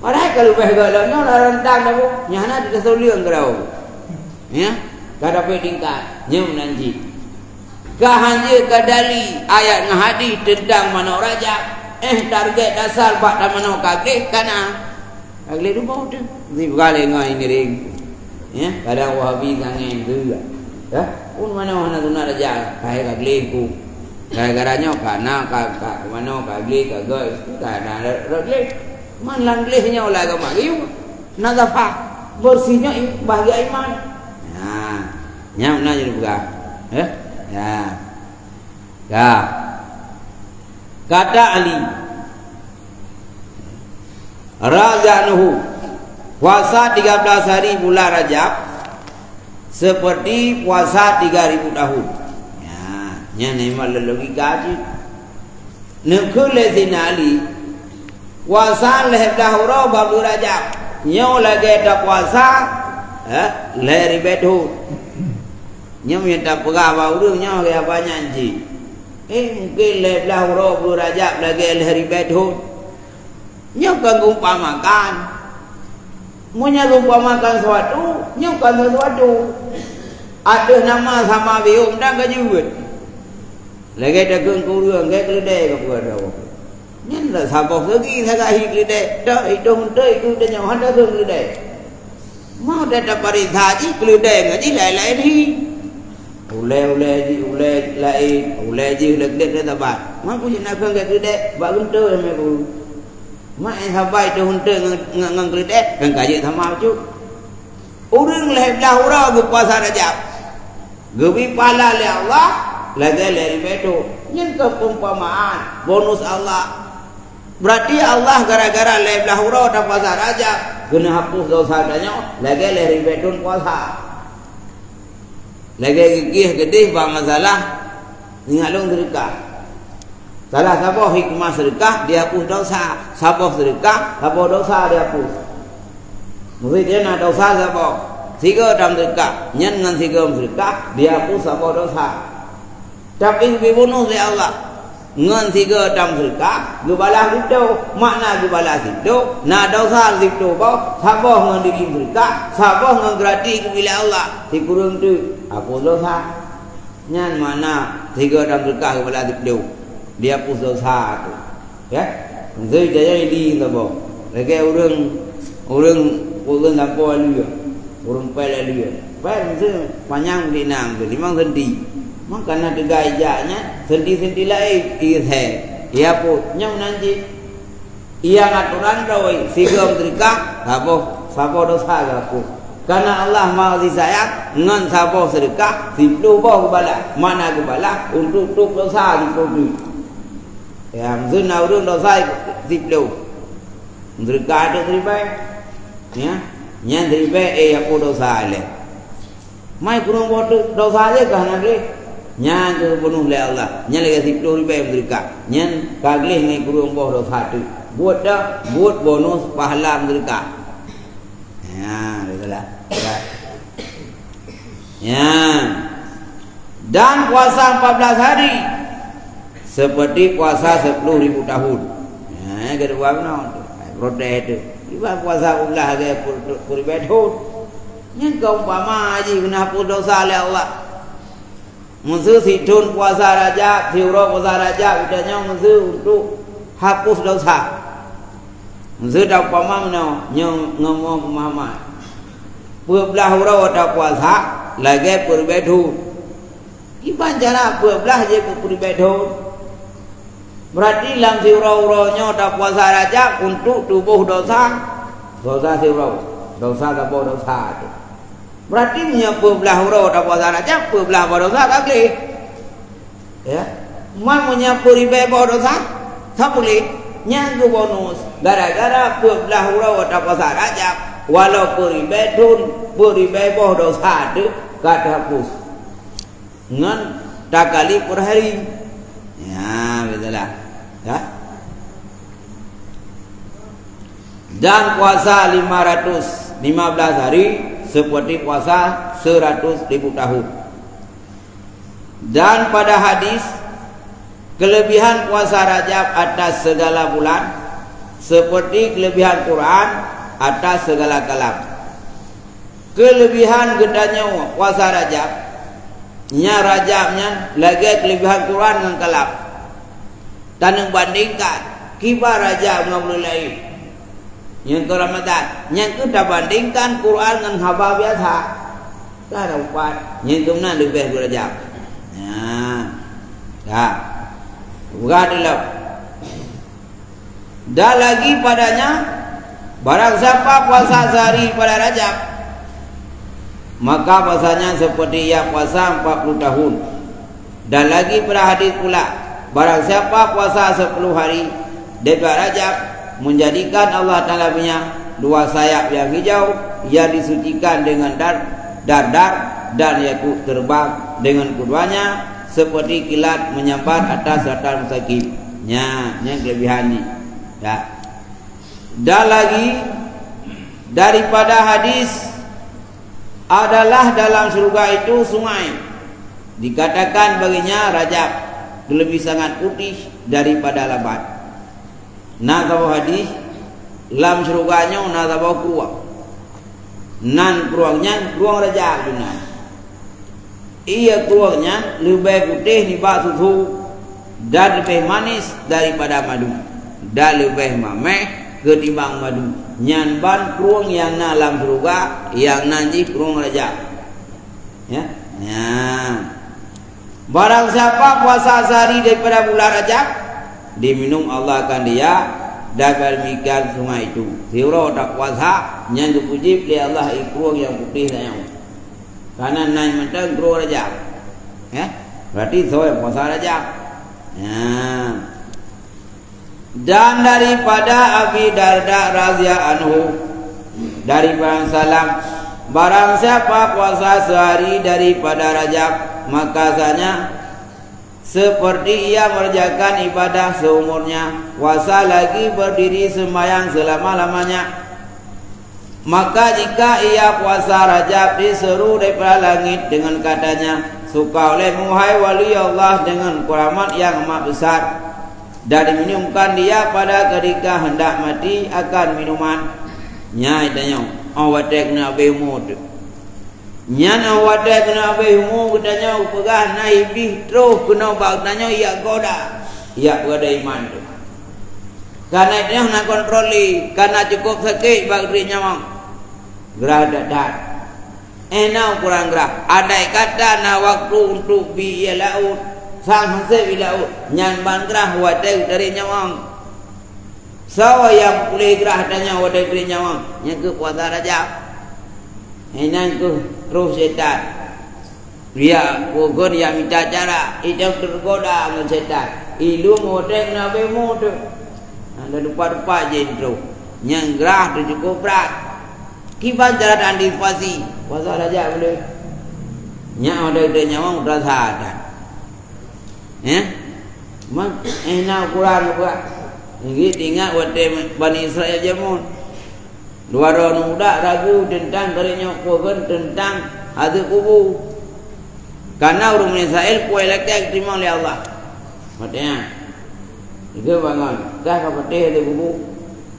Padahai ka leubeh gét lom nyoe lam rantang dah, Bu. Nyan hana teusoe leueng keudroe. Ya, ka dapet tingkat. Nyoe meunan jih. Ka hanjeuet ka dali ayat ngon hadis teuntang manok Rajab, eh, target dasar bak tamanoe ka gleh ka na. Ka gleh rumoh teuh. Sibeugale ngon ineureng. Ya, kadang Wahabi sangai teuh. Ya, pun manoe hana sunat Rajab, ka hai ka gleh ku. Gara-gara nyoe ka na, ka, ka, manoe ka gleh, ka gét, ka na rot, rot gleh. Man lam gleh nyoe lah agama geuyue. Nazafah, bersih nyoe i-, bahagian iman. Nah, nyan na jadi peugah. Eh? Ya. Ya. Kata Ali, radhiyallahu, puasa tiga belas hari bulan Rajab seperti puasa tiga ribu tahun. Ya, nyan memang logika jih. Neukheun lé Saidina Ali, puasa lhèe blah uroe bak buleuen Rajab, nyoe lagèe tapuasa, eh, lhèe ribèe thôn. Nyoe nyang tapeugah bak ureueng nyoe lagèe banyak jih. Eh, mungken lhèe blah uroe buleuen Rajab lagèe lhèe ribèe thôn. Nyoe kon geuumpamakan. Meunyoe geuumpamakan sesuatu, nyoe kon sesuatu. Ateueh nama sama biôh mantong ka jeuet. Lagèe takheun keu ureueng, lagèe keuleudèe ka peugah droe. Nyan dak saboh lagi sagai hi keuleudèe. Dak, itu untuk itu tanyoe, han takheun keuleudèe. Mau dak tapareksa jih keuleudèe ngon jih laén-laén hi. Ulèe-ulèe jih, ulèe laén, ulèe jih, ulèe keuleudèe dak saban. Mau peue jih nakheun lagèe keuleudèe, bak geunteue sampoe peue. Mak, eh, sabai teuhunteue ngon, ngon, ngon keuleudèe, kan ka jeuet sama bacut. Ureueng lhèe blah uroe geupuasa Rajab, geubri pahala lé Allah lagèe lhèe ribèe thôn. Nyan keu peumpamaan, bonus Allah. Berarti Allah gara-gara lhèe blah uroe tapuasa Rajab, geuneuk hapus dosa tanyoe lagèe lhèe ribèe thôn puasa. Lagèe geukieh keudeh bak masalah ingat lôn seudeukah. Salah saboh hikmah seudeukah, dihapus dosa. Saboh seudeukah, saboh dosa dihapus. Maksud jih na dosa saboh. Sigoe tam seudeukah, nyan ngon sigoe seudeukah, dihapus saboh dosa. Tapi geubri bonus lé Allah. Ngon sigoe tam seudeukah, geubalah siplôh. Makna geubalah siplôh, na dosa siplôh boh, saboh ngon diri seudeukah, saboh ngon gratis geubri lé Allah. Sikureueng teuk, hapus dosa. Nyan makna sigoe tam seudeukah geubalah siplôh, dihapus dosa tu. Ya? Meuseu jaya idi saboh. Lagèe ureueng, ureueng, ureueng sampoe lalu. Ureueng pèl lalu. Pèl meuseu panyang bidinang tu, limong senti. Maka na teuga ija nyan, senti-senti laén, ih, he. Ya pun, nyoe nan jih. Nyang atoran droe, sigoe seudeukah, saboh, saboh dosa geuhapus. Karena Allah Maha Kasih Sayang, ngon saboh seudeukah, siplôh boh geubalah. Makna geubalah, untuk tueb dosa siplôh teuk. Ya, meuseu na ureueng dosa siplôh. Seudeukah teuk siribèe. Ya, nyan siribèe, eh, hapus dosa lé. Mai kureueng boh teuk dosa jih ka hana gleh. Nyan geubunoh lé Allah. Nyan lagèe siplôh ribèe meuseudeukah. Nyan ka gleh ngon kureueng boh dosa teuk. Buet dah, buet bonus pahala meuseudeukah. Ya, beutôi lah. Ya. Dan puasa empat belas hari seperti puasa sepuluh ribu tahun. Ha, keudua bunoe tu. Hai, protes tu. Iban puasa ulah lagèe pur-, pur-, puribèe thôn. Nyan keu umpama jih keuneuk hapus dosa lé Allah. Meuseu sithôn puasa Rajab, siuroe puasa Rajab, geutanyoe meuseu untuk hapus dosa. Meuseu ta umpama meunoe, nyoe ngon mo peumahaman. Peuet blah uroe tapuasa, lagèe puribèe thôn. Kiban cara peuet blah jeuet keu puribèe thôn. Berarti lam siuroe-uroe nyoe tapuasa Rajab untuk tuboh dosa, dosa siuroe, dosa saboh dosa tu. Berarti meunyoe peuet blah uroe tapuasa Rajab, peuet blah boh dosa ka gleh. Ya. Man meunyoe puribèe boh dosa, ka puléh. Nyan keu bonus. Gara-gara peuet blah uroe tapuasa Rajab, walau puribèe thôn, puribèe boh dosa teuk ka teuhapus. Ngon takali per hari. Ya, beutôi lah. Ya. Dan puasa lima ratus lima belas hari seperti puasa seratus ribu tahun. Dan pada hadis, kelebihan puasa Rajab atas segala bulan seperti kelebihan Quran atas segala kalam. Kelebihan geutanyoe puasa Rajab, nya Rajab nyan lagèe kelebihan Quran ngon kalam. Taneuk bandingkan kiban Rajab ngon buleuen laén. Nyan keu Ramadan, nyan keuh tabandingkan Quran ngon haba biasa. Ka ada upat, nyan keuh meunan leubeh dua Rajab. Nah, ka. Peugah dulu. Dan lagi padanya, Barang siapa puasa sehari pada Rajab, maka puasanya seperti ia puasa empat puluh tahun. Dan lagi pada hadis pula, barang siapa puasa sepuluh hari daripada Rajab, menjadikan Allah Taala punya dua sayap yang hijau yang disucikan dengan dar-, dar-dar dan yakut terbang dengan keduanya seperti kilat menyambar atas daratan mustaqim. Nya, nya kelebihan ni. Ya. Dan lagi daripada hadis adalah dalam syurga itu sungai. Dikatakan baginya Rajab, lebih sangat putih daripada labat. Na saboh hadis, lam syurga nyoe na saboh krueng. Nan krueng nyan krueng Rajab geunan. Ie krueng nyan leubeh putéh nibak susu dan leubeh manis daripada madu, dan leubeh mameh keutimbang madu. Nyan ban krueng nyang na lam syeuruga, nyang nan jih krueng Rajab. Ya. Nyan. Barang siapa puasa sehari daripada bulan Rajab, diminum Allah akan dia, dan demikian sungai itu. Siuroe tapuasa, nyan geupeujeuet lé Allah ie krueng nyang putéh nyan. Karena nan mantong krueng Rajab. Ya? Berarti soe puasa Rajab. Ya. Dan daripada Abi Darda radhiyallahu anhu, daripada salam, barang siapa puasa sehari daripada Rajab, maka sanya seperti ia mengerjakan ibadah seumurnya, puasa lagi berdiri sembahyang selama-lamanya. Maka jika ia puasa Rajab diseru daripada langit dengan katanya, "Suka olehmu, hai wali Allah, dengan keramat yang amat besar," dan diminumkan dia pada ketika hendak mati akan minuman. Nyai tanyong, oh watèe keuneuk abéh umu teuh. Nyan watèe keuneuk abéh umu geutanyoe geupeugah na Iblih troh keunoe bak geutanyoe jak goda, jak peugadôh iman teuh. Kana nyan na kontrol lé, kana cukôp sakét bak geutrép nyawöng. Grah that-that. Eh na ukuran grah. Andai kata na waktu untuk bi ie laôt, sang hase bi laôt, nyan ban grah watèe geutrép nyawöng. Soe nyang puléh grah tanyoe watèe trép nyawöng, nyan keuh puasa Rajab. Inan keuh roh setan. Yak peue kheun yak mita cara, idong teugoda ngon setan. Ilung watèe na beumu teuh. Ada dupa-dupa jih troh. Nyang grah teuh cukôp brat. Kiban cara antisipasi puasa Rajab boleh. Nyak watèe trép nyawöng terasa dah. Eh? Man, eh, na ukuran buet. Ingat, ingat watèe Bani Israel jameun. Dua droe aneuk muda ragu teuntang keuneuk nyoe peue kheun teuntang azeueb kubu. Karena ureueng Bani Israel puwoe lakèe geuteurimong lé Allah. Watèe nyan, geukheun bangon, "Kah ka patéh azeueb kubu?"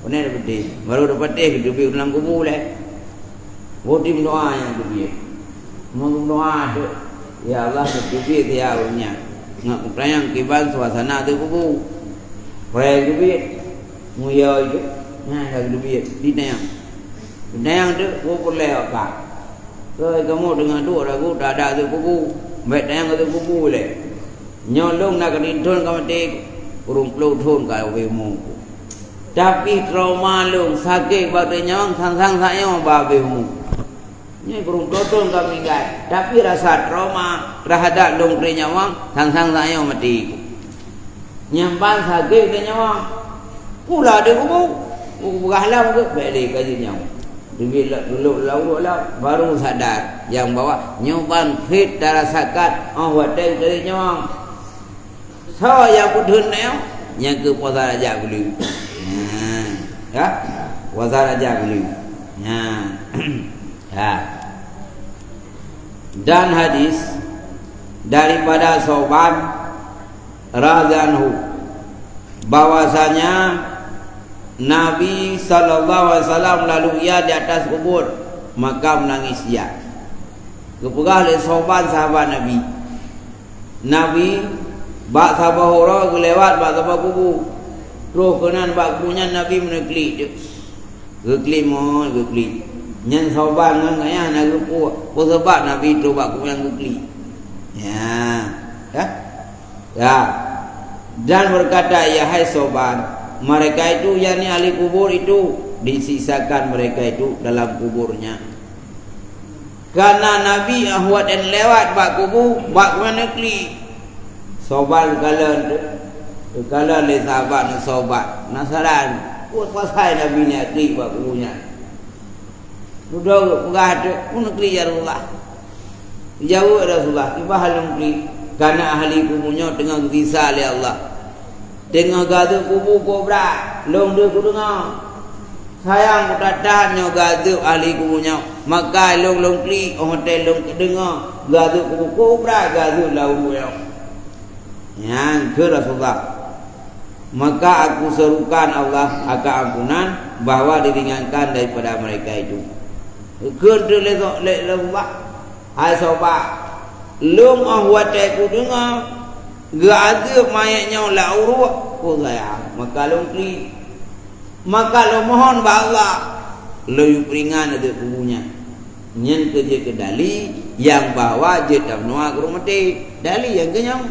Pane patéh. Baru tapatéh geuteubiet lam kubu lé. Bôh di meudoa nyang teubiet. Meudoa teuh, "Ya Allah, teubiet ya ureueng nyan." Ngat peutanyong kiban suasana teuh kubu. Preh teubiet. Muyo itu. Nah, ka teubiet. Ditanyong. Ditanyong teuh, "Peue peureulèe awak?" "Keu kamoe teungoh duek ragu, tak ada teuh kubu. Bèk tanyong teuh kubu lé." Nyoe lôn na keudroe thôn ka maté, ureueng ploh thôn ka abéh umu. Tapi trauma lôn sakét bak teungoh nyawöng sang-sang saat nyoe ba abéh umu. Nyoe ureueng ploh thôn ka meuninggai, tapi rasa trauma terhadap lôn teungoh nyawöng sang-sang saat nyoe maté. Nyan ban sakét teungoh nyawöng. Pula di kubu, kubu peugah lom keu bèk lé ka jeuet nyoe. Teubiet lom, dulok lom, lom, baru sadar nyang bahwa nyoe ban phet tarasakan 'oh watèe teubiet nyoe. Soe nyang peutheun nyoe? Nyang keu puasa Rajab buleuen. Nah, ya. Puasa Rajab buleuen. Nah. Ha. Dan hadis daripada Sauban radhiyallahu anhu, bahwasanya Nabi sallallahu alaihi wasallam lalu ia di atas kubur, maka menangis ia. Geupeugah lé Sauban sahabat Nabi, Nabi bak saboh uroe geulewat bak saboh kubu. Troh keunan bak kubu nyan Nabi meuneuklik teuk. Geuklik mon, geuklik. Nyan Sauban ngon gobnyan na geupeu, peue sabab Nabi troh bak kubu nyan geuklik. Ya. Ya. Ya. Dan berkata, "Ya hai Sauban, mereka itu, yakni ahli kubur itu, disiksakan mereka itu dalam kuburnya. Karena Nabi Ahwat dan lewat bak kubu, bak mana klik. Sobat kala tu, kala lé sahabat ni sobat. Penasaran, buet pasai Nabi ni klik bak kubunya. Dudoe peugah tu, "Mun klik ya Rasulullah?" Jaweueb Rasulullah, "Kiban lôn klik, karena ahli kubu nyoe teungoh geusiksa lé Allah. Teungoh geuazeueb kubu kobra, lôn deuh kudeungoe. Sayang kutatap nyoe geuazeueb ahli kubu nyoe, maka lôn lôn klik, óh watée lôn deungoe geuazeueb kubu kobra geuazeueb lam uruek nyoe." Nyan kheun Rasulullah, "Maka aku serukan Allah akan ampunan bahwa diringankan daripada mereka itu." Kheun teuk lé, lé, lé Allah, "Hai sobat, lôn óh watée kudeungoe geuazeueb manyét nyoe lam uruek, peue sayang, maka lôn klik. Maka lôn mohon bak Allah, lôn yue peuringan ateueh kubu nyan." Nyan keuh jeuet keu dali nyang bahwa jeuet tameunoe keu ureuëng maté. Dali nyang keuh nyoe.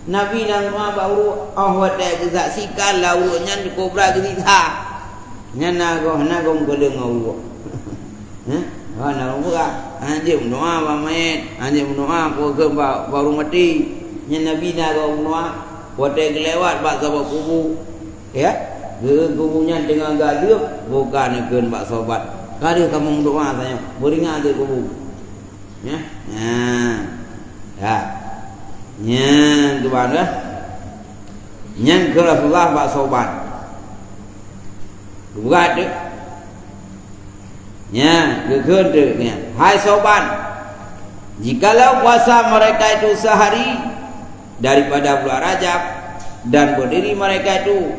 Nabi na meunoe bak uruek, óh watée geusaksikan lam uruek nyan kobra geusiksa. Nyan na goh, na goh meukeuleueng ngon uruek. Hah? Hana ureuëng peugah, "Hana jeuet meunoe bak manyét, hana jeuet meunoe peue kheun bak, bak ureuëng maté." Nyan Nabi na goh meunoe, watée geulewat bak saboh kubu. Ya, geu-, kubu nyan teungoh geuazeueb, bukan kheun bak sobat, "Ka deuh kamoe meudoa tanyoe, beuringat ateueh kubu." Ya, nah, ya. Nyan keuban dah. Nyan kheun Rasulullah bak sobat. Geupeugah teuk. Nyan, geukheun teuk nyan, "Hai sobat, jikalau puasa mereka itu sehari daripada bulan Rajab dan berdiri mereka itu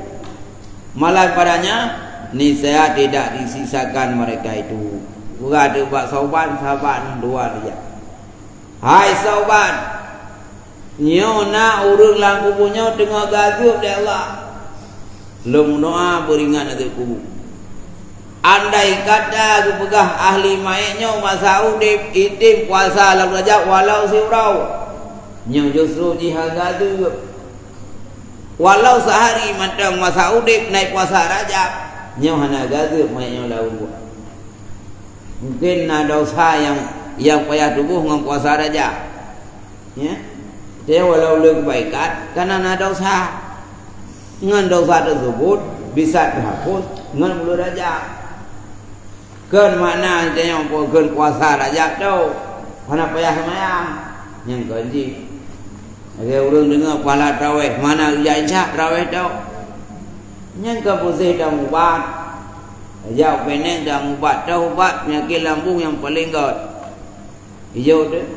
malam padanya, niscaya tidak disiksakan mereka itu." Peugah teuk bak sobat, sahabat dua dia. "Hai sobat, nyoe na ureuëng lam kubu nyoe teungoh geuazeueb lé Allah. Lôn meudoa beuringat ateueh kubu. Andai kata geupeugah ahli manyét nyoe masa udeb item puasa lam Rajab walau siuroe, nyoe justru jih hana geuazeueb. Walau sehari mantong masa udeb na ipuasa Rajab, nyoe hana geuazeueb manyét nyoe lam uruek." Mungken na desya nyang, nyang payah tuboh ngon puasa Rajab. Ya. Tapi walau le kebaikan, kana na desya. Ngon desya tersebut bisa terhapus ngon buleuen Rajab. Kon makna tanyoe kheun puasa Rajab tu hana payah seumayang. Nyang kon jih. Lagée ureuëng deungoe pahala tarawéh, mana geujak Isya tarawéh tu. Nyan ka puseh dan ubat. Jak u Penang dan ubat, teuh ubat peunyakét lambung nyang paleng gét. Ijok teuh.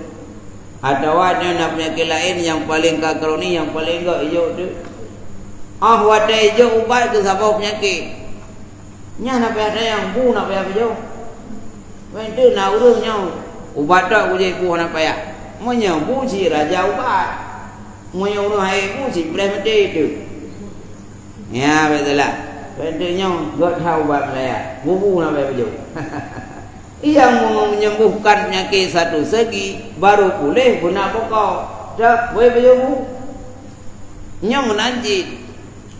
Atawa nyoe na peunyakét laén nyang paleng ka kroni, nyang paleng gét, ijok teuh. Óh watée ijok ubat keu saboh peunyakét. Nyan na payah sayang, bu na payah peujoh. Meunteuk na ureuëng nyoe, ubat tok kujak bu hana payah. Meunyoe bu cit raja ubat. Meunyoe ureuëng hai bu cit preh meuté teuh. Ya, beutôi lah. Meunteuk nyoe, gét that ubat meulaya. Bu-bu na payah peujoh. Nyang menyembuhkan penyakit satu segi, baru puléh beuna bukon. Dak, wéh peujoh bu. Nyoe meunan cit.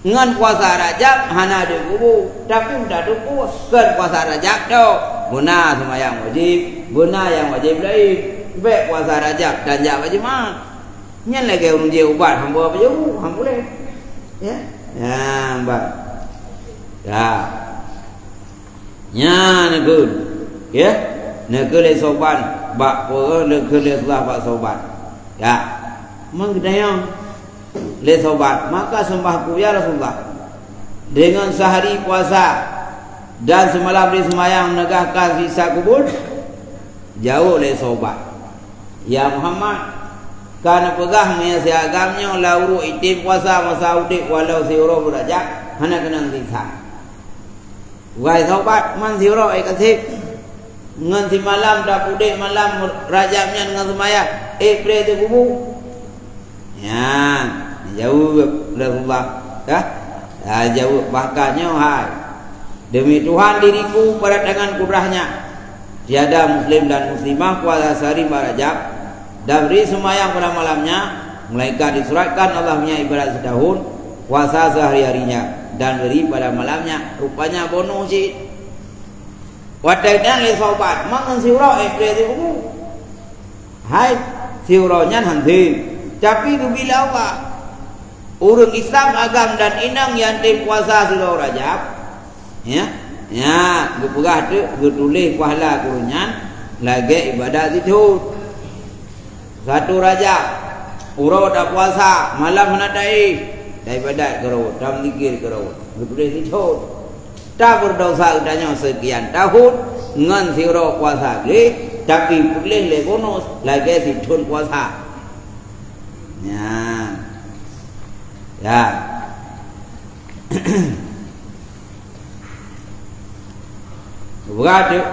Ngon puasa Rajab hana deuh kubu, tapi udah deuh kubu, kon puasa Rajab tok. Beuna seumayang wajéb, beuna nyang wajéb laén. Bék puasa Rajab dan jak bak Jumat. Nyan lagée ureuëng jieb ubat hamba peujoh, hana puléh. Ya. Ya, bah. Ya. Nyan neukheun. Ya. Neukheun lé soban bak peue, neukheun lé Allah bak soban. Ya. Meugeudayong lé sobat, maka seumbah ku, "Ya Rasulullah, deungon seuhari puasa dan seumalam di seumayang meunegahkan siksa kubur?" Jaweueb lé sobat, "Ya Muhammad, ka neupeugah meunyoe si agam nyoe lam uruek item puasa masa udeb walau siuroe beurajab, hana keunong siksa." Wahai sobat, man siuroe ék kaseb ngon simalam dap udeb malam rajab nyan ngon seumayang, ék preh teuh kubu? Nyan, jaweueb Rasulullah, ya. Ya, jaweueb, bahkan nyoe hai, "Demi Tuhan diriku pada tangan kudrah-Nya, tiada muslim dan muslimah puasa sehari Rajab dan beri sembahyang pada malamnya, melainkan disuratkan Allah punya ibadat setahun, puasa sehari-harinya, dan beri pada malamnya." Rupanya bonoh cit. Watèe nyan lé sahabat, mangat siuroe ék preh siumu. Hai, siuroe nyan han tem. Tapi geubri lé Allah. Ureueng Islam agam dan inong nyang tem puasa siuroe Rajab, ya, ya, geupeugah teuk geutuléh pahala keu ureueng nyan lagèe ibadat sithon. Satu Rajab, uroe tapuasa, malam hana taéh, taibadat keureubeuen, tameudzikir keureubeuen, geutuléh sithon. Tabeureudosa geutanyoe seukian tahun ngon siuroe puasa gleh, tapi peugleh lé bonus lagèe sithon puasa. Nyan. Ya. Geupeugah teuk,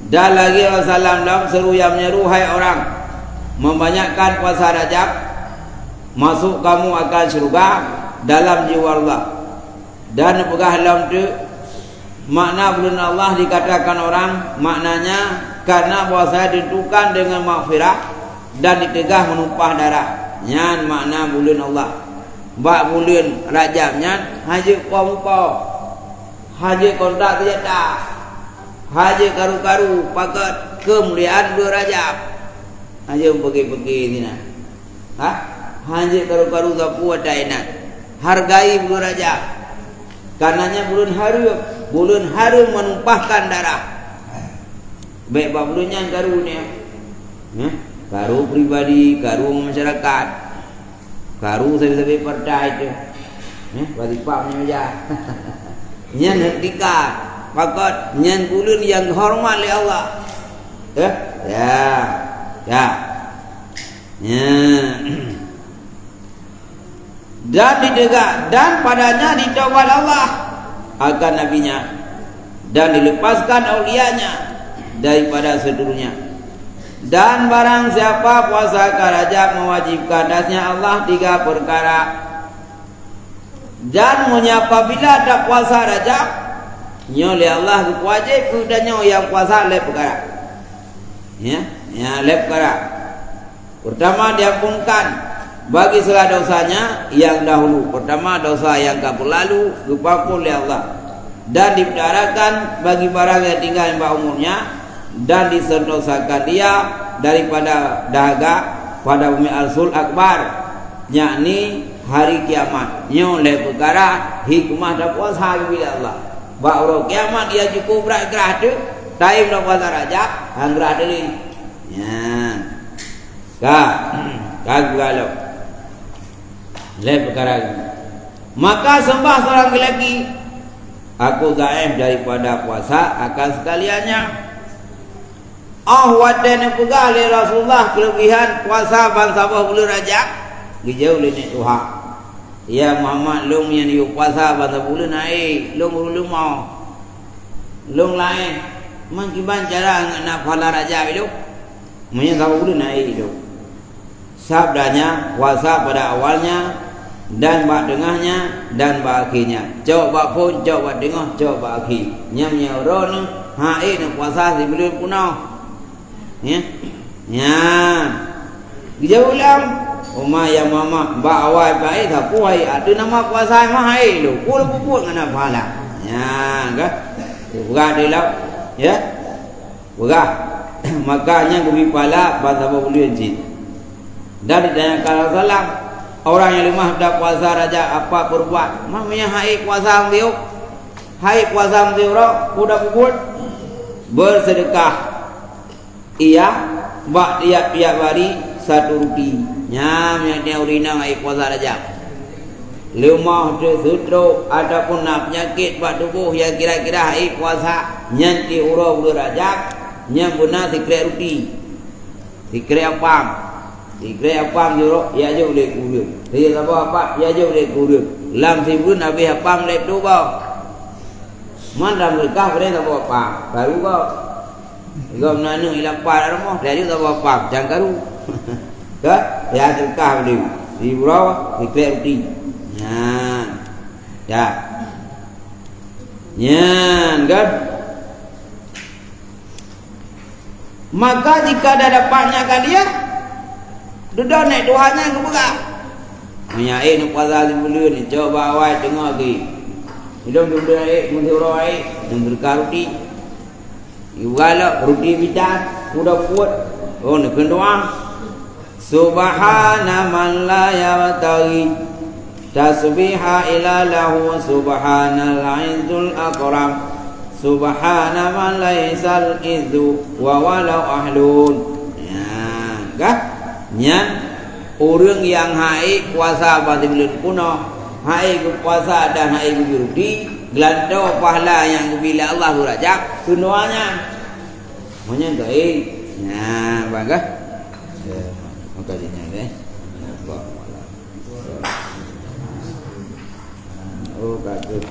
dan lagèe Rasulullah sallam seuru nyang meunyeru, "Hai orang, membanyakkan puasa Rajab, masuk kamu akan syurga dalam jiwa Allah." Dan neupeugah lom teuk, makna buleuen Allah dikatakan orang, maknanya karena bahwasanya ditentukan dengan maghfirah dan diteugah meunumpah darah. Nyan makna buleuen Allah. Bak buleuen Rajab nyan hana jeuet po-mupo, hana jeuet kontak seunjata, hana jeuet karu-karu, pakat keumuliaan buleuen Rajab. Hana jeuet peuke-peuke sinan. Ha? Hana jeuet karu-karu sapeue ata inan. Hargai buleuen Rajab. Karenanya buleuen hareuem, buleuen hareuem meunumpahkan darah. Bèk bak buleuen nyan karu nyan. Hah? Karu pribadi, karu masyarakat. Karu sabe-sabe partai teuh. Hah? Bak sifat meunyoe meujah. Nyan heutika. Pakot nyan buleuen nyang geuhoreumat lé Allah. Eh? Ya. Ya. Ya. Dan diteugah, dan padanya ditawal Allah akan nabinya, dan dilepaskan aulianya daripada seluruhnya. Dan barang siapa puasa ka Rajab mewajibkan atasnya Allah tiga perkara. Dan meunyoe apabila tapuasa Rajab, nyoe lé Allah geupeuwajéb keu tanyoe nyang puasa lhèe peukara. Ya, ya, lhèe peukara. Pertama, diampunkan bagi segala dosanya yang dahulu. Pertama, dosa yang ka berlalu, geupampun lé Allah. Dan dipeutarakan bagi barang yang tinggal bak umurnya, dan disentosakan dia daripada dahaga pada bumi Arsul Akbar, yakni hari kiamat. Nyoe lhèe peukara hikmah tapuasa geubri lé Allah. Bak uroe kiamat ia cukup brat grah teuk, taim tapuasa Rajab, han grah teuh lé. Nyan. Ka, ka geugalak. Lhèe peukara nyoe. Maka seumbah seorang lelaki, aku dhaif daripada puasa akan sekaliannya. Oh watèe neupeugah lé Rasulullah keuleubihan puasa bansaboh buleuen Rajab, geujaweueb lé nèk tuha, "Ya Muhammad, lôn nyang yue puasa bansaboh buleuen hai, lôn ureueng leumo. Lôn laén, meukiban cara ngon na pahala Rajab ilôn?" Meunyoe saboh buleuen na ék ilôn. Sabdanya, puasa pada awalnya, dan bak teungohnya, dan bak akhirnya. Cok bak phôn, cok bak teungoh, cok bak akhé. Nyan meunyoe uroe neuh, han ék neupuasa sibuleuen peunoh. Ya. Nyan. Geujaweueb lom, "Uma ya mama, bak awai bak ék sapeue hai, ateueh nama puasa mah hai lôn, peue lôn peubuet ngon na pahala." Nyan, kan? Peugah di lom, ya. Peugah, maka nyan geubri pahala bansaboh buleuen cit. Dan ditanyakan Rasulullah, "Orang yang lemah dah puasa Rajab apa perbuat?" Mah meunyoe han ék puasa meusiyup, han ék puasa meusiyup uroe, peue tapeubuet? Bersedekah ia bak tiap-tiap hari satu ruti. Nyan meunyoe ureueng inong han ék puasa Rajab. Leumoh teuh, seutrok, ataupun na peunyakét bak tuboh nyang kira-kira han ék puasa, nyan di uroe buleuen Rajab, nyan beuna sikrek ruti, sikrek apam. Sikrek apam jurok, ya jok lé keu ureueng. Saboh apam, ya jok lé keu ureueng. Lam sibuleuen habéh apam lhèe ploh boh. Man lam seudeukah bri saboh apam, karu boh. Gom na aneuk ilam pat rumoh, laju saboh apam, cang karu. Ka? Ya, seudeukah bri. Di uroe, sikrek ruti. Nyan. Ya. Nyan, kan? Maka jika dah dapat nyak kalian, dudoe nèk tuha nyan geupeugah, "Meunyoe ék neupuasa sibuleuen, neucok bak awai teungoh geuh. Ilôn sibuleuen ék, meuseuroe ék, neuseudeukah ruti." Ibu galak, ruti bidan, kuda puet. Oh, ni keunoe doa. Subhana man la yabtaghi tasbiha illa lahu, subhanal izzul akram. Subhana man laisal izzu wa walau ahlun. Ya, kah? Nyan ureuëng nyang hai puasa bak sibuleuen peunoh, hai geupuasa dan hai geubri ruti, geulantoe pahala nyang geubri lé Allah geuh rajab, keunoe nyan. Meunyan gaib. Nah, bang kah? Ya, maka jinyan deh. Oh, bagus.